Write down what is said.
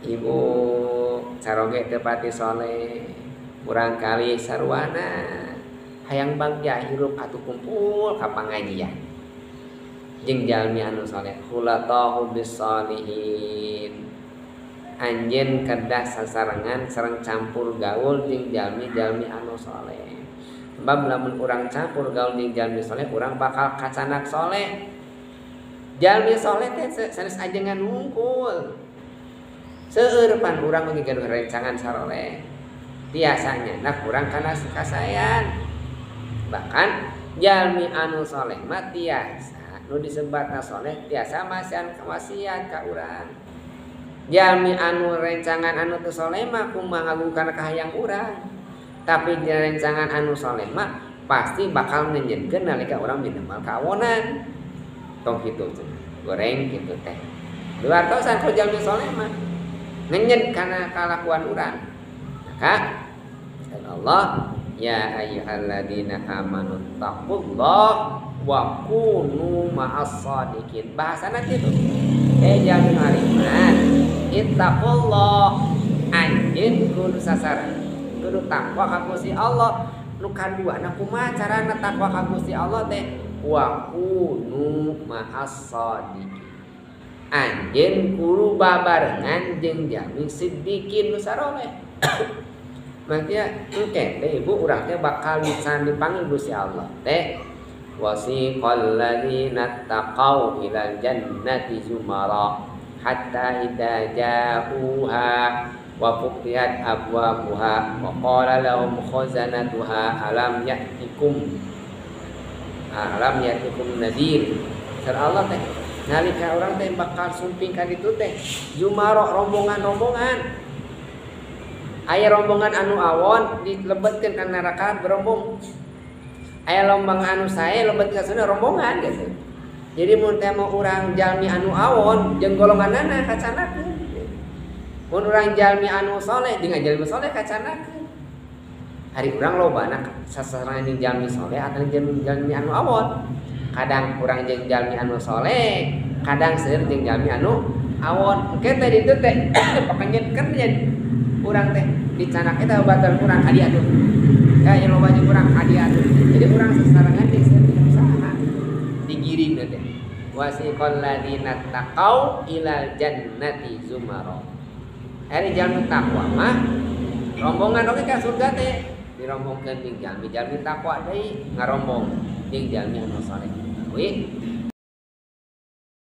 Ibu caroge teu pati soleh kurang kali sarwana hayang bagja hirup atuh kumpul ka pangajian jeung jalmi anu soleh khulatahu bisalihin anjeun kedah sasarengan sareng campur gaul jeung jalmi-jalmi anu soleh. Sebab lamun urang campur gaul jeung jalmi soleh urang bakal kacanak soleh. Jalmi soleh teh sanes ajengan wungkul. Seueur pan urang oge gaduh rencangan saroleh. Biasanya nah kurang kana kasayan. Bahkan jalmi anu soleh mah tiasa nu disebatna soleh tiasa masihan kemaksiat ka urang. Jalmi anu rencangan anu teu soleh mah kumaha ngagungkeun kahayang urang. Tapi rencangan anu soleh mah pasti bakal nyenjenkeun nalika urang minimal kawonan. Tong kitu cenah. Goreng kitu teh. Diwartosan ku jalmi soleh mah ngenyen kana kalakuan urang. Maka kata Allah, ya ayyuhalladzina amanu taqullah wa kunu ma'as shadiqin. Bahasana kitu. Jalmi hariman, ittaqullah, anjeun kudu sasaran. Kudu takwa ka Gusti Allah. Nu kaduana kumaha carana takwa ka Gusti Allah teh? Wa kunu ma'as shadiqin. Anjeun kudu babarengan jeung jalmi siddiqin nu saroleh. Mangka engke teh ibu urang teh bakal dipanggil Gusti Allah teh wasiqal ladzina taqau ilal jannati zumara hatta idza ja'uha wa futihat abwabuha wa qala lahum khazanatuha alam ya'tikum nadhir. Sar Allah teh nalika urang teh bakal sumping ka ditu teh zumara rombongan-rombongan. Aya rombongan anu awon dilebetkeun ka neraka berombong. Aya rombongan anu sae lebet ka surga rombongan gitu. Jadi mun teh mau urang jalmi anu awon jeung golonganana kacanakeun. Mun urang jalmi anu soleh jeung jalmi soleh kacanakeun. Hari urang lobana sasarengan jeung jalmi soleh atawa jeung jalmi anu awon. Kadang urang jeung jalmi anu soleh, kadang seueur jeung jalmi anu awon. Engke teh ditu teh pakanyeutkeun nya urang teh dicanak eta batur urang ka dieu atuh. Ya yen loba jeung urang ka dieu atuh. Jadi urang sasarengan jeung seueur jeung usaha. Digiring teh. Wasiqal ladzina taqau ilal jannati zumara. Ari jalmi takwa mah rombongan oge ka surga teh dirombongkeun jeung jalmi-jalmi takwa deui ngarombong jeung jalmi anu saleh. Wi